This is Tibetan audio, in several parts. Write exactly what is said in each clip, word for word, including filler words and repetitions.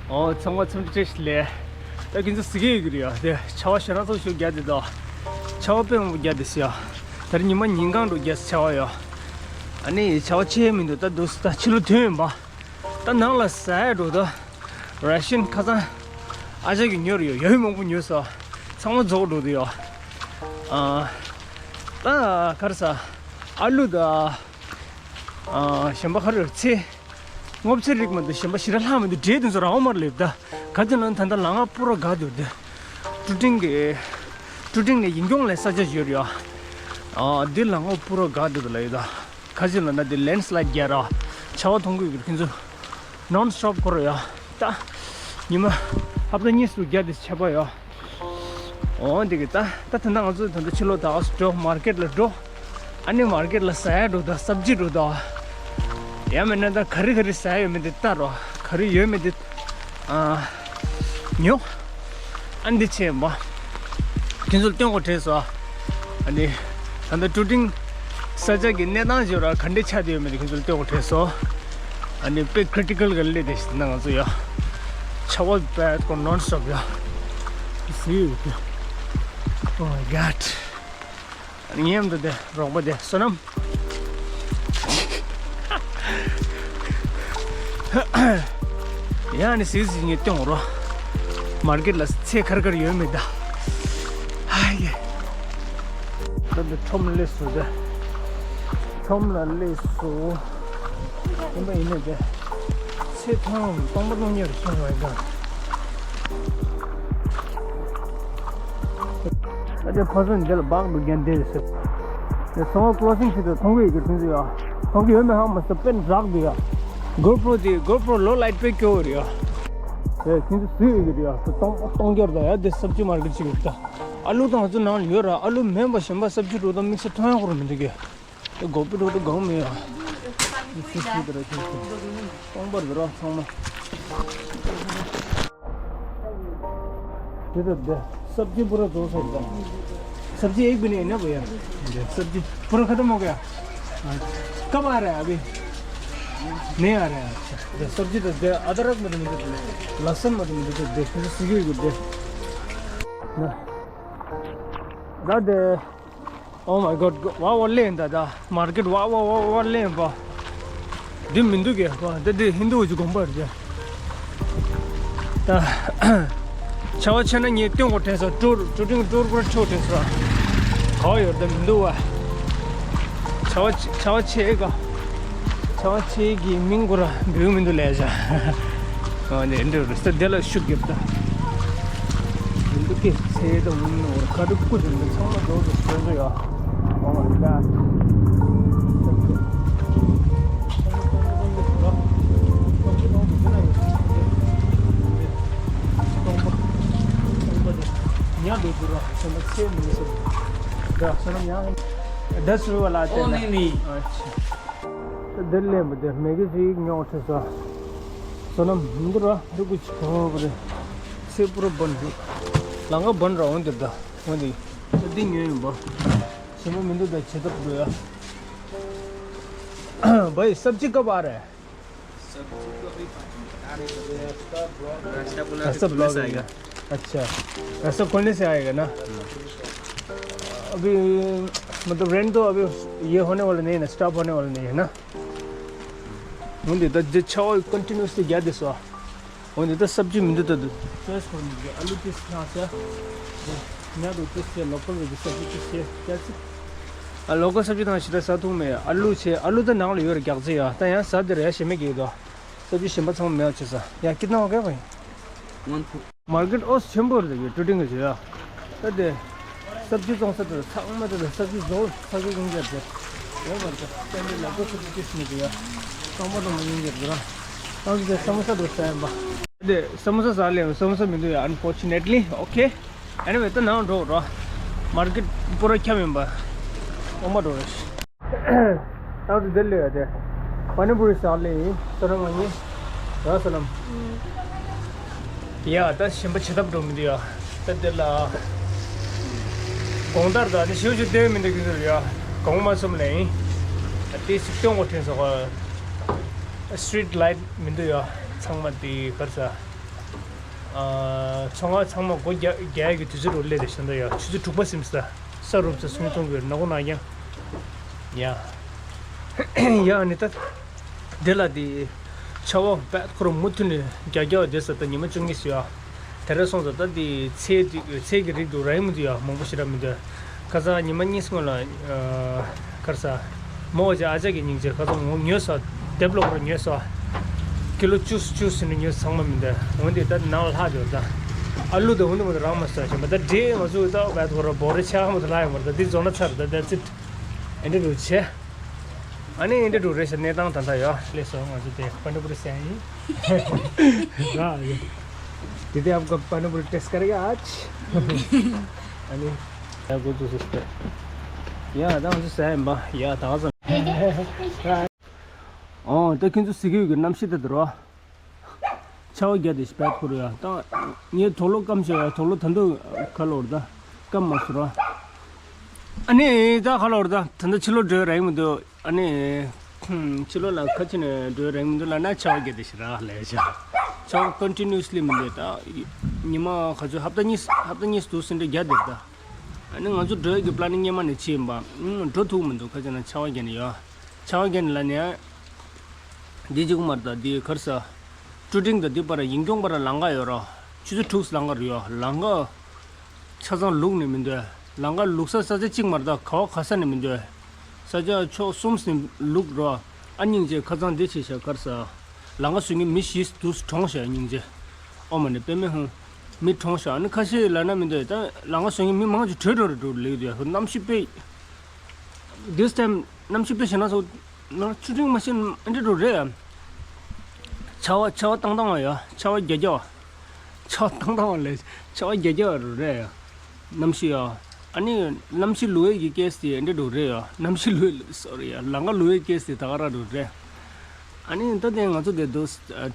ཨོ་ཚང་མ་འཚམས་འདྲི་བཀྲ་ཤིས་བདེ་ལེགས། ད་ཁྱེད་ཚོ་གཟིགས་ཀྱི་ཡོད་ཀྱི་རེད་ཡ། དེ་ཆར་པ་ཞེ་དྲག་ཚ་པོ་ཞིག་བརྒྱབ་བསྡད་འདུག་ཆར་པ་དཔེ་མང་པོ་བརྒྱབ་བསྡད་ཟེར་ཡ། ད་རེས་ཉི་མ་ཉིན་གང་འགྲོ་བརྒྱབ་ཟེར་ཆར་པ་ཡ། ཨ་ནི་ཆར་པ་ཆེ་མི་འདུག་ད་འདུག་ད་ཕྱི་ལོགས་ཐོན་ཡིན་པ། ད་ནང་ལ་ཟ་ཡ་འགྲོ་ད། ར་ཤན་ཁ་སང་ཨ་ཅག་གིས་ཉོས་རེད་ཡ། ཡ་ཧུད་མང་པོ་ཉོས་སོང་། ཚང་མ་རྫོགས་འགྲོ་འདུག་ཡ། ཨ། ད་ག་རེ་ཟ། ཨ་ལུ་ད། ཨ། གཞན་པ་ག་རེ་རེད། ཚལ། སྔོ་ཚལ་རིགས་མ་གཏོགས་གཞན་པ་ཞེ་དྲག་ལྷག་མི་འདུག་འབྲས་དེ་ཚོ་རང་དབང་མར་སླེབས་ད། ག་ཅི་ལབ་ན་ད་ལྟ་ལམ་ཁ་སྤུ་ར་འགག་འདུག་དེ། ཀྲུ་ཀྲིང་གི། ཀྲུ་ཀྲིང་ནས་ཡིན་ཀྱོང་ལ་ས་ཆ་ཡོད་རེད་ཡ། ཨ། འདི་ལམ་ཁ་སྤུ་ར་འགག་འདུག་ལབ་ཡོད་ད། ག་ཅི་ལབ་ན་འདི་ལེན་སི་ལའེད་རྒྱག་ར། ཆར་པ་གཏོང་གི་ཡོད་ཀྱི་རེད་ཁྱེད་ཚོ། ནོན་སི་ཊོབ་འཁོར་རེད་ཡ། ད། ཉི་མ། ཧབ་ཏ་གཉིས་སུ་བརྒྱབ་དེ་ཆར་པ་ཡ། འོ་འདི་གི་ད་ད་ད་ང་ཚོ་ད་ད་ཕྱི་ལོགས་ད་འགྲོ། མར་ཀེཊ་ལ་འགྲོ། ཨ་ནི་མར་ཀེཊ་ལ་ཟ་ཡ་འགྲོ་ད། སབ་ཇི་འགྲོ་ད། ཡང་མིན་ན་ད་ག་རེ་ག་རེ་ཟ་ཡ་ཡོད་མེད་དེ་ལྟ་རོགས། ག་རེ་ཡོད་མེད་དེ་ཨ་ཉོ། ཨ་འདི་བྱས་མ། ཁྱེད་ཚོར་སྟོན་དགོས་དྲན་སོང་། ཨ་ནི་ད་ལྟ་ཀྲུ་ཀྲིང་ས་ཆ་གི་གནས་སྟངས་བརྗོད་ར་ག་འདྲས་ཆགས་བསྡད་ཡོད་མེད་དེ་ཁྱེད་ཚོར་སྟོན་དགོས་དྲན་སོང་། ཨ་ནི་དཔེ་ཀྲི་ཊི་ཀལ་ག་ལེ་དེ་ཞིག་ན་ང་ཚོ་ཡ། ཆར་པ་བད་ཀོ་ནོན་སི་ཊོབ་ཡ། See you. Oh my God. ངའི་མདུན་དེ་རོགས་པ་དེ་བསོད་ནམས། ཡང་ནི་སིག་སིག་ངས་སྟོན་རོགས། མར་ཀེཊ་ལ་ཚལ་ག་རེ་ག་རེ་ཡོད་མེད་ད། ཧ་ཡེ། ད་འདི་ཁྲོམ་ལས་སུ་དེ། ཁྲོམ་ལ་སླེབས་སོང་། ཡིན་པ་ཡིན་ནས་དེ། ཚེ་ཐང་སྟོང་པ་སྟོང་ཉེར་སོང་བའི་སྒང་། ད་དེ་ཕ་སོན་འདི་ལ་བག་འདུག་རྒྱན་དེ་རེད་ཟེར། དེ་ཚོང་པ་ཀློ་སིང་ཞིག་ཏུ་མཐོང་གི་ཡོད་ཀྱི་ཐུང་ཚོ་ཡ། མཐོང་གི་ཡོད་མེད་ཧ་མ་སོ་པན་རག་འདུག་ཡ། གོ་པྲོ་དེ་གོ་པྲོ་ལོ་ལའིཊ་དཔེ་སྐྱོ་བོ་རེད་ཡ། དེ་ཐུང་ཚོ་སུས་ཡོད་ཀྱི་རེད་ཡ། དེ་སྟོང་པ་སྟོང་རྒྱར་ད་ཡ། དེ་སབ་ཇི་མར་ཀེཊ་ཅིག་ཡོད་ད། ཨ་ལུ་དང་ང་ཚོ་ནང་ལ་ཡོད་ར། ཨ་ལུ་མེད་པ་གཞན་པ་སབ་ཇི་འགྲོ་དང་དམིགས་བསལ་མཐོང་ཡག་ཁོ་རང་མི་འདུག་གས། དེ་གོ་པི་འགྲོ་དུ་གང་མེད་ཡ། སྟོང་པར་འདི་ར་ཚང་མ། དེ་ད་དེ་སབ་ཇི་པུ་ར་རྫོགས་ས་རེད་ད། सब्जी एक भी नहीं है ना भैया? सब्जी पूरा खत्म हो गया। कब आ रहा है अभी? नहीं आ रहा है। अच्छा, तो सब्जी तो दे, अदरक में तो मुझे दे, लहसुन में तो मुझे दे, मुझे सीखी हुई दे। ना। दादे। Oh my God, ཝ་ཝ་ལེན་ད་ད། མར་ཀེཊ་ཝ་ཝ་ཝ་ཝ་ལེན་པ། འདི་མི་འདུག་གས་པ། འདི་འདི་ཧིན་དུ་གི་དགོན་པ་རེད། ད། ཆར་པ་ཆེ་ན་ངས་སྟོན་དགོས་དྲན་སོང་། ཀྲུར་ཀྲུ་ཀྲིང་ཀྲུར་ཀྲུར་ཆོ་དྲན་སོང་། ག་བ་ཡོད་ད་མི་འདུག་བ། ཆར་པ་ཆེ་ཆར་པ་ཆེ་ག་ཆར་པ་ཆེ་གི་མིང་གོ་ར་འབུལ་མི་འདུག་ལས་བྱ། ཨ་ནི་འདྲ་རུ་ས་དེ་ལ་ཤུགས་རྒྱབ་ད། འདི་གི་ཚེ་དང་མིན་ནོར་ཁ་དྲུག་སྐུ་དྲུག་འདི་ཚང་མ་རྫོགས་སུ་སོན་སོ་ཡ། Oh my God. ཉ་འགྲོ་འགྲོ་ར་སོན་པ་ཚེ་མིན་སོ། ད་སོན་ཡང་ད་སུ་བ་ལ་ཏེ་ན། འདིར་ལེན་པ་དེ་མེ་གི་ཅིག་ཉོག་ཁྲི་ས། བསོད་ནམས་མི་འདུག་ར་འདི་ཀུ་ཅི་གོ་བ་རེད། ཚེ་པུ་ར་བན་འདུག་ལང་ཀ་བན་ར་འོན་དེ་ད་འོན་དེ་ད་འདི་ཉོས་ཡིན་པ། ཞིམ་པོ་མི་འདུག་ད་བྱེད་ཐབས་འགྲོ་ཡ། भाई सब्जी कब आ रहा है? रास्ता ब्लॉक है। अच्छा, रास्ता खोलने से आएगा ना? अभी मतलब रेंट तो अभी ये होने वाला नहीं है ना, स्टॉप होने वाला नहीं है ना? मुझे तो जो छः कंटिन्यूअसली गया दिसवा। འོན་ཏེ་ད་སབ་ཇི་མི་འདུག་ད་འདུག་ཅོའི་སི་ཁོ་རང་མི་འདུག་ཨ་ལུ་ཏིས་ཁྱང་ཤ། ཉ་འདུག་ཏིས་ཤ་ལོ་ཀལ་རེ་གི་སབ་ཇི་ཏིས་ཤ་ཀྱ་ཅི། ཨ་ལོ་ཀལ་སབ་ཇི་དང་ཞི་ད་ས་ཐུང་མེད། ཨ་ལུ་ཆེ་ཨ་ལུ་ད་ནང་ལ་ཡོད་རེད་རྒྱག་རྩི་ཡ། ད་ཡང་ཟ་དེ་རེད་ཡ་ཞེ་མེད་ཀྱི་ཡོད་དོ། སབ་ཇི་གཞན་པ་ཚང་མ་མེད་པ་བྱེད་ས་ཡ་ཀི་ཏན་ཧོ་ག་བ་ཡིན། མར་ཀེཊ་ཨོ་ཆེན་པོ་རེད་ཀྱི་ཀྲུ་ཀྲིང་གི་ཟེར་ཡ། ད་དེ། སབ་ཇི་བཙོང་ས་དེ་ཚང་མ་དེ་ལ་སབ་ཇི་བཟོ་ས་གི་ཡོང་རྒྱུ་རེད། ཡོད་པར་དེ་སྟན་དེ་ལ་ཀོ་སུ་ཏི་ཏིས་མི་དེ་ཡ། ཚང་མ་དང་མ་ཡོང་རྒྱུ་རེད་ར། ད་དེ་ས་མོ་ས་དེ་ས་ཡན་པ། དེ་ས་མོ་ས་ཟ་ལེ་ས་མོ་ས་མི་འདུག་ཡ། Unfortunately, okay. Anyway, ད་ནང་འགྲོ་རོགས། མར་ཀེཊ་པུ་ར་ཁྱམས་ཡིན་པ། འོ་མ་འགྲོ་རེད། ད་དེ་དེ་ལས་ཡ་དེ། པ་ནི་པུ་རི་ཟ་ལེ་ཡིན། བསོད་ནམས་མ་ཉེ། ར་བསོད་ནམས། ཡ་ད་གཞན་པ་བྱེད་ཐབས་འགྲོ་མི་འདུག་ཡ། ད་དེ་ལ། དགོང་དར་ད་དེ་ཞུ་ཞུ་བསྟན་མི་འདུག་གི་འདུག་ཡ། དགོང་མ་གསུམ་ལ་ཡིན། ད་དེ་ཞིག་སྟོན་དགོས་དྲན་སོང་། སི་ཊི་རིཊ་ལའིཊ་མི་འདུག་ཡ། ཚང་མ་དེ་གར་ས། ཨ། ཚོང་ཁང་ཚང་མ་སྒོ་རྒྱག་རྒྱག་ཡག་གི་དུས་ཚོད་རུ་སླེབས་རེད་ཤག་འདི་ཡ། ཆུ་ཚོད་དྲུག་པ་ཟིན་ས། ས་རུབ་ཚེ་སུང་ཐུང་གི་ནག་པོ་ནག་རྐྱང་། ཡ། ཡ་ནི་ད། འདི་ལ་དེ། ཆར་པ་བད་ཁོ་རང་མུ་མཐུད་ནས་རྒྱག་རྒྱག་བསྡད་ས། ད་ཉི་མ་བཅོ་ལྔ་ཟིན་ཡ། དེ་རེད་སོང་ཙང་ད་དེ་ཚལ་དེ་ཚལ་གྱི་རིགས་དེ་རག་གི་མི་འདུག་ཡ། མང་པོ་ཞེ་དྲག་མི་འདུག། ཁ་སང་ཉི་མ་གཉིས་སྔོན་ལ། ཨ། ག་རེ་ཟ། མོ་བ་ཅིག་ཨ་ཅག་གིས་སྙིང་རྗེ་ཁ་སང་ངོ་ཉོས་སོང་། དེབ་ལོག་ར་ཉོས་སོང་། ཀི་ལོ་བཅུ་བཅུ་ཟིན་ནས་ཉོས་ཚང་མ་མི་འདུག། འོན་ཏེ་ད་ནང་ལ་ལྷག་འདུག་ད། ཨ་ལུ་དང་འོན་ཏེ་མོ་དེ་རག་མ་སོང་། ཞེས་པ་ད་འདྲེ་ང་ཚོ་ད་བད་ཁོ་ར་བོ་རེ་ཆགས་མོ་དེ་ལྷག་ཡོད་མ་རེད། ད་འདི་རྫོགས་ན་ཚར། ད་that's it། ཨེ་འདྲ་འདྲ་བྱས། ཨ་ནི་ཨེ་འདྲ་འདྲ་རེད་ཤག་གནས་སྟངས་ད་ལྟ་ཡ། ལགས་སོ། ང་ཚོ་དེ་པ་ནི་པུ་རི་ཟ་ཡིན། ར་ཡ། དེ་དེ་ཨབ་ག་པ་ནི་པུ་རི་ཏེས་ཀ་རེ་ཡ་ཨ་ཆི། ཨ་ནི། ཡ་འགོ་ཚུགས་སོང་སྟེ། ཡ་ད་ང་ཚོ་ཟ་ཡིན་པ། ཡ་ད་ག་ཟ། ཨོ་ད་ཁྱོད་ཚོ་གཟིགས་ཡོད་ཀྱི་གནམ་གཤིས་ད་དེ་རོ། ཆར་པ་བརྒྱབ་སྟེ་བད་ཁོ་ར་ཡ། ད་ངའི་དུག་ལོག་སྐམ་ཤོག་ཡ། དུག་ལོག་ད་དུང་ག་ལོར་ད་སྐམ་མ་སོང་ར། ཨ་ནི་ད་ག་ལོར་ད་ད་ད་ཕྱི་ལོགས་འགྲོ་རག་གི་མི་འདུག། ཨ་ནི་ཕྱི་ལོགས་ལ་ཁ་ཕྱེ་ནས་འགྲོ་རག་གི་མི་འདུག་ལབ་ན་ཆར་པ་བརྒྱབ་སྟེ་ཞེ་དྲག་ལས་བྱ། ཆར་པ་ཀོན་ཊི་ནུ་ཨ་སི་ལི་མི་འདུག། ད་ཉི་མ་ག་ཚོད་ཧབ་ཏ་གཉིས་ཧབ་ཏ་གཉིས་འདུག་ཟིན་འདྲ་བརྒྱབ་བསྡད་ད། ཨ་ནི་ང་ཚོ་འགྲོ་ཡག་གི་པ་ལན་སྔོན་མ་ནས་བྱས་ཡིན་པ། ཨུམ། འགྲོ་ཐུབ་མི་འདུག། ཁ་ཕྱེ་ན་ཆར་པ་བརྒྱབ་ནས་ཡོད། ཆར་པ་བརྒྱབ་ནས་ལབ་ནས། འདི་གཅིག་མ་རེད་ད། འདི་ག་རེ་ཟ། ཀྲུ་ཀྲིང་དང་འདི་བར་ཡིན་སྐྱོང་བར་ལམ་ཁ་ཡོད་ར། ཆུ་ཚོད་དྲུག་ལམ་ཁ་རེད་ཡ། ལམ་ཁ་ཆ་ཚང་ལུག་ནས་མི་འདུག། ལམ་ཁ་ལུག་ས་ས་ཆ་གཅིག་མ་རེད་ད། ག་བ་ག་ས་ནས་མི་འདུག། ས་ཆ་ཕྱོགས་གསུམ་ནས་ལུག་ར། ཨ་སྙིང་རྗེ། ཁ་སང་འདི་བྱས་ཤག། ག་རེ་ཟ། ལམ་ཁ་བཟོ་མཁན་མི་བཞི་འདུག་གྲོངས་ཤག། སྙིང་རྗེ། ཨོ་མ་ནི་དཔེ་མི་ཧང་། མི་གྲོངས་ཤག། ཨ་ནི་ཁ་ཤས་ལབ་ན་མི་འདུག། ད་ལམ་ཁ་བཟོ་མཁན་མི་མང་ཆེ་བྲོས་འགྲོ་རེད་འགྲོ་ལེགས་འདུག་ཡ། གནམ་གཤིས་དཔེ། This time གནམ་གཤིས་དཔེ་ཞེ་ན་སོ། ན་ཆུ་ཕྲན་མ་ཤེས་ཨ་འདྲ་འགྲོ་རེད་ཡ། ཆར་པ་ཆར་པ་བཏང་བཏང་བ་ཡ། ཆར་པ་རྒྱག་རྒྱག་བ། ཆར་པ་བཏང་བཏང་བ་ལས་ཆར་པ་རྒྱག་རྒྱག་བ་རེད་ཡ། གནམ་གཤིས་ཡ། ཨ་ནི་གནམ་གཤིས་ལུག་ཡས་ཀྱི་ཀེས་དེ་འདྲ་འགྲོ་རེད་ཡ། གནམ་གཤིས་ལུག་ཡས། སོ་རི་ཡ། ལམ་ཁ་ལུག་ཡས་ཀེས་དེ་ད་ག་རང་འགྲོ་རེད། ཨ་ནི་ད་དེ་ང་ཚོ་དེ་དུ་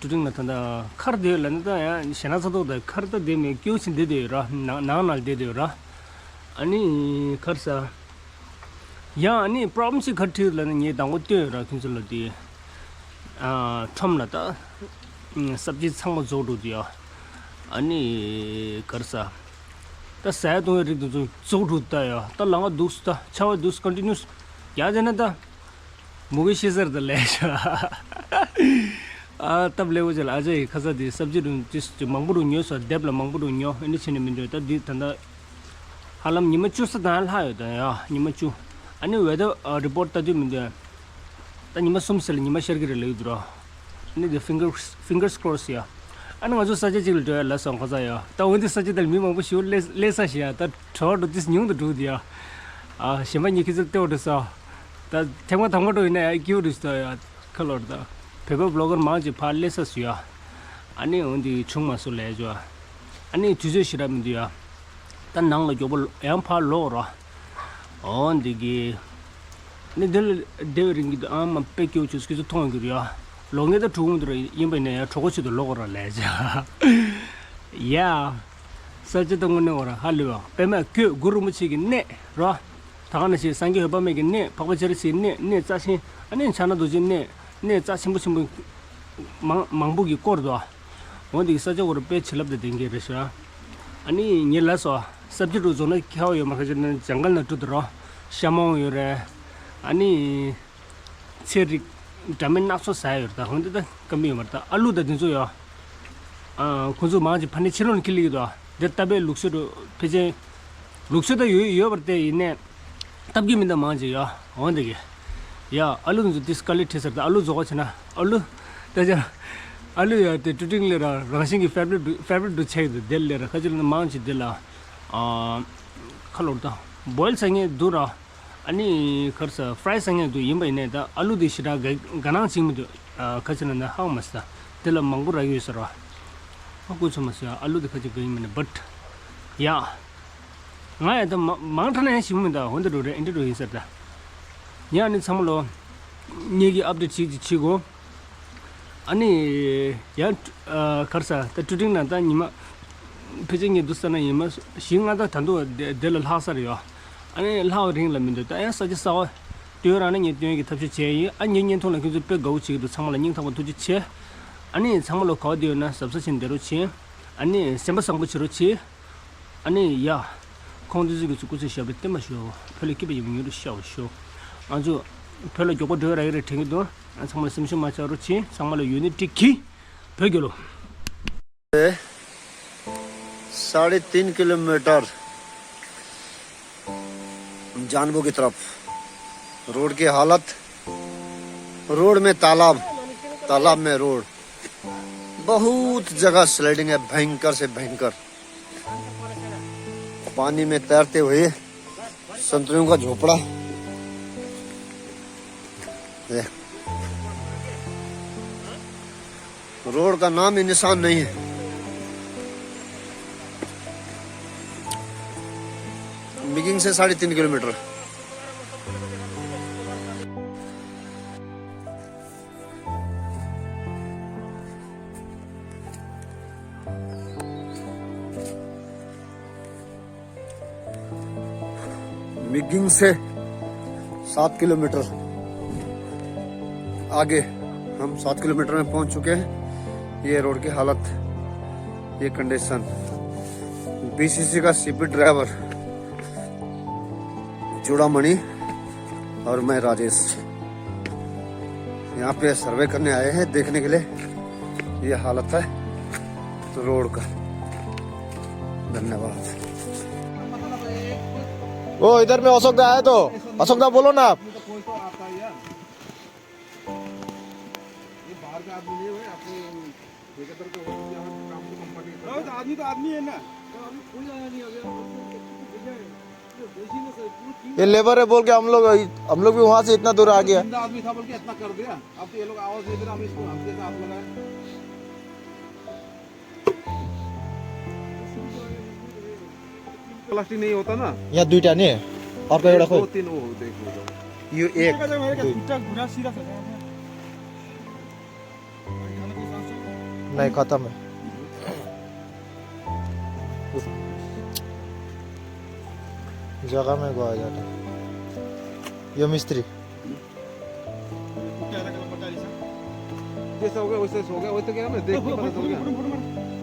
ཀྲུ་ཀྲིང་ལ་ད་ད་ཁར་དེ་ལ་ནི་ད་ཡ་ཞེ་ན་ཚ་ཐོག་ད་ཁར་ད་དེ་མེད་སྐྱེའུ་ཆེན་དེ་དེ་ཡོད་ར། ནང་ནང་ན་དེ་དེ་ཡོད་ར། ཨ་ནི་ག་རེ་ཟ། ཡང་ཨ་ནི་པྲོབ་ལེམ་ཅིག་ག་རེ་འཕྲད་ལབ་ན་ངས་དང་པོ་སྟོན་ཡོད་ར་ཁྱོད་ཚོ་ལ་དེ། ཨ། ཁྲོམ་ལ་ད། སབ་ཇི་ཚང་མ་རྫོགས་འགྲོ་དུས་ཡ། ཨ་ནི་ག་རེ་ཟ། ད་ཟ་ཡ་བཏུང་ཡ་རིགས་དེ་ཚོ་རྫོགས་འགྲོ་ད་ཡ། ད་ལམ་ཁ་འདུག་སུ་ད་ཆར་པ་འདུག་སུ་ཀོན་ཊི་ནུ་ཡ་དེ་ན་ད། མུ་གེ་ཤི་ཟེར་ད་ལས་ཤ། ཨ་སྟབས་ལེགས་པོ་ཅིག་ལ་ཨ་ཅག་གིས་ཁ་ས་དེ་སབ་ཇི་རུ་ཏིས་མང་པོ་རུ་ཉོས་སོ། དེབ་ལ་མང་པོ་རུ་ཉོ། ཨ་ནི་བྱས་ནས་མི་འདོད་ད་འདི་ད་ལྟ། ཧ་ལམ་ཉི་མ་བཅུ་ས་དང་ལྷག་ཡོད་ད་ཡ། ཉི་མ་བཅུ། ཨ་ནི་ཝེ་དར་རི་པོར་ཊི་ལྟ་དུས་མི་འདོད། ད་ཉི་མ་གསུམ་ཟེར་ལ་ཉི་མ་ཤར་གི་རེད་ལབ་ཀྱི་འདུག་ར། ཨ་ནི་དེ་ཕིང་གར་ཕིང་གར་ཀོ་རོ་སི་ཡ། ཨ་ནི་ང་ཚོ་ས་ཆ་གཅིག་ལ་འགྲོ་ཡ་ལ་སོང་ཁ་ས་ཡ། ད་འོན་ཏེ་ས་ཆ་དེར་མི་མང་པོ་ཞིག་སླེབས་སླེབས་ས་ཞིག་ཡ། ད་གྲོགས་འགྲོ་དུས་ཉུང་དུ་འགྲོ་གི་འདུག་ཡ། ཨ་གཞན་པ་ཉི་ཁི་ཚོ་ལྟེ་བ་འགྲོ་ས། ད་ཐེངས་མ་དང་པོ་འགྲོ་ཡིན་ན་ཡ་སྐྱིད་པོ་རེད་ས་ཡ། ཁ་ལོར་ད། བོད་པ་བི་ལོག་གར་མང་ཆེ་ཕར་སླེབས་ས་སུ་ཡ། ཨ་ནི་འོན་ཏེ་བྱུང་མ་སོང་ལས་ཅོ། ཨ་ནི་དུས་ཚོད་ཞེ་དྲག་མི་འདུག་ཡ། ད་ནང་ལ་མགྱོགས་པོ་ཡང་ཕར་ལོག་རོགས། འོ་འདི་གི། ནི་འདི་ལ་བསྡད་པའི་རིང་གི་ཨ་མ་དཔེ་སྐྱོ་བྱུས་སྐྱིད་ཚོ་མཐོང་གི་རེད་ཡ། ལོག་ངེས་ད་གྲོགས་མོ་འདི་ར་ཡིན་པ་ཡིན་ན་ཡང་གྲོགས་པོ་ཆེད་དུ་ལོག་ར་ལས་ཅ། ཡ། ས་ཆ་དང་དངོས་གནས་བར་ཧ་ལས་པ་དཔེ་མ་ཁྱོད་གུ་རུ་མོ་ཆེ་གི་གནས་རོ། ད་ག་ནང་བཞིན་སངས་རྒྱས་འོད་དཔག་མེད་ཀྱི་གནས། འཕགས་པ་སྤྱན་རས་གཟིགས་གནས། གནས་རྩ་ཆེན། ཨ་ནི་ཕྱག་ན་རྡོ་རྗེ་གནས། གནས་རྩ་ཆེན་པོ་ཆེན་པོ་མང་མང་པོ་གིས་བསྐོར་འདུག། འོ་འདི་གི་ས་ཆ་བར་དཔེ་བྱིན་རླབས་དང་ལྡན་གྱི་རེད་ཤག། ཨ་ནི་ངས་ལབ་སོང་། སབ་ཇི་རུ་རྫོང་ན་ཁྱེར་བ་ཡོད་མ་ཁ་ཅིག་ན་ཇང་གལ་ན་འགྲོ་འདུག་རོ། ཤ་མོང་ཡོད་རེད། ཨ་ནི། ཚལ་རིགས་འདྲ་མིན་སྣ་ཚོགས་ཟ་ཡ་ཡོད་རེད། ད་འོན་ཏེ་ད་སྐམ་པོ་ཡོད་མ་རེད། ད་ཨ་ལུ་ད་འདི་ཚོ་ཡོད། ཨ་ཁོ་ཚོ་མང་ཆེ་ཕ་ནི་ཕྱི་ལོགས་ནས་ཁྱེར་སླེབས་ཀྱི་འདུག། འདིར་བཏབ་པའི་ལུགས་སྲོལ་འགྲོ་ཕལ་ཆེར། ལུགས་སྲོལ་ད་ཡོད་ཡོད་པར་བལྟས་ཡིན་ནས། བཏབ་ཀྱི་མི་འདུག་མང་ཆེ་ཡོད། འོན་ཏེ་གི། ཡ་ཨ་ལུ་འདི་ཚོ་ཏིས་དཀའ་ལས་འཕྲད་ས་རེད། ད་ཨ་ལུ་རྫོགས་པ་བྱས་ན་ཨ་ལུ། ད་ཅང་། ཨ་ལུ་ཡ་དེ་ཀྲུ་ཀྲིང་ལས་ར་རང་བཞིན་གྱི་ཕེ་ཝ་རི་ཊི་ཕེ་ཝ་རི་ཊི་འདུག་ཆགས་ཀྱི་འདུག། དེ་ལས་ར་ཁ་ཅིག་ལ་མང་ཆེ་དེ་ལ། ཨ་ཁ་ལོར་ད། བོའིལ་ཟ་མཁན་འདུག་ར། ཨ་ནི་ག་རེ་ཟ་ཕ་རའི་ཟ་མཁན་འདུག། ཡིན་པ་ཡིན་ནའི་ད་ཨ་ལུ་དེ་ཞེ་དྲག་དགའ་དགའ་སྣང་བྱེད་མི་འདུག། ཨ་ཁ་ཅིག་ན་ན་ཧ་གོ་མ་སོང་། དེ་ལ་མང་པོ་རག་གི་ཡོད་ས་རེད་བ། ཧ་གོ་ཚོད་མ་སོང་། ཨ་ལུ་དེ་ཁ་ཅིག་དགའ་ཡིན་མིན་ན་བཊ། ཡ། ང་ཡང་ད་མ་མང་དྲགས་ན་ཡང་ཞིམ་མི་འདུག། འོ་འདི་འགྲོ་རེད། ཨེ་འདྲ་འགྲོ་ཡིན་ས་རེད་ད། ཡ་ཨ་ནི་ཚང་མ་ལོ། ངེད་ཀྱི་ཨབ་ཌེཊ་ཅིག་ཅིག་བྱེད་དགོས། ཨ་ནི། ཡང་། ཨ་ག་རེ་ཟ། ད་ཀྲུ་ཀྲིང་ན་ད་ཉི་མ། ཕལ་ཆེར་ངས་འདུག་ས་ན་ཉི་མ་བཞི་ལྔ་ད་ད་འདུག་བ་དེ་དེ་ལ་ལྷག་ས་རེད་ཡོད། ཨ་ནི་ལྷག་པའི་རིང་ལ་མི་འདུག། ད་ཡང་ས་ཆ་གསར་པ་སྟོན་རག་ན་ངས་སྟོན་གྱི་ཐབས་ཤེས་བྱས་ཡིན། ཨ་ངའི་བརྙན་ཐུང་ལ་ཁྱོད་ཚོས་དཔེ་དགའ་བོ་བྱེད་ཀྱི་འདུག། ཚང་མ་ལ་སྙིང་ཐག་པ་ཐུགས་རྗེ་ཆེ། ཨ་ནི་ཚང་མ་ལ་ག་བ་བསྡད་ཡོད་ན་གཟབ་གཟབ་བྱས་ནས་བསྡད་རོགས་བྱེད། ཨ་ནི་སེམས་པ་བཟང་པོ་བྱེད་རོགས་གྱིས། ཨ་ནི་ཡ། ཁོང་དེ་ཚོ་གི་ཚུ་སྐུ་ཚེ་ཞབས་པད་བརྟན་པ་ཤོག་བོད་ལ་སྐྱིད་པ་ཡོང་ཡོང་རུ་ཤོག་ཤོག་ང་ཚོ་བོད་ལ་མགྱོགས་པོ་འགྲོ་ཡ་རག་གི་རེད་དྲན་གྱི་འདུག་ཨ་ཚང་མ་ལ་སེམས་ཤུགས་མ་ཆག་རོགས་གྱིས། ཚང་མ་ལ་ཡོད་ནི་ཀྲིག་གི་བོད་རྒྱལ་ལོ། साढ़े तीन किलोमीटर जानबू की तरफ। रोड की हालत, रोड में तालाब, तालाब में रोड, बहुत जगह स्लाइडिंग है, भयंकर से भयंकर। पानी में तैरते हुए संतरियों का झोपड़ा। ये रोड का नाम ही निशान नहीं है। मिगिंग से साढ़े तीन किलोमीटर। मिगिंग से सात किलोमीटर आगे, हम सात किलोमीटर में पहुंच चुके हैं। ये रोड की हालत, ये कंडीशन। बीसीसी का सीपी ड्राइवर चूड़ामणि और मैं राजेश यहाँ पे सर्वे करने आए हैं, देखने के लिए। ये हालत है रोड का। धन्यवाद। ओ, इधर में अशोक दा आया तो, अशोक दा बोलो ना आप। ये बाहर का आदमी नहीं है भाई, आपको ठेकेदार का हो गया, काम तो कंपनी का। हाँ, तो आदमी तो आदमी है ना। तो अभी कोई आया नहीं, अभी आप लोग कितने भैया हैं? ये देखिए ना सर, पूरी टीम ये लेबर है बोल के हम लोग, हम लोग भी वहाँ से इतना दूर आ गया। जिंदा आदमी था बोल के इतना कर दिया। अब तो ये लोग आवाज दे दे रहे, हम इसको, हम कैसे हाथ लगाए? प्लास्टिक नहीं होता ना। यहाँ दुईटा नि, अर्को एउटा दो खोइ। तीन वो देखो। यो एक, दुई। नहीं, खत्म है। जग्गामै गयो जाता। यो मिस्त्री। जैसा हो गया वैसे हो गया, वैसे क्या है, देख के पता चल गया।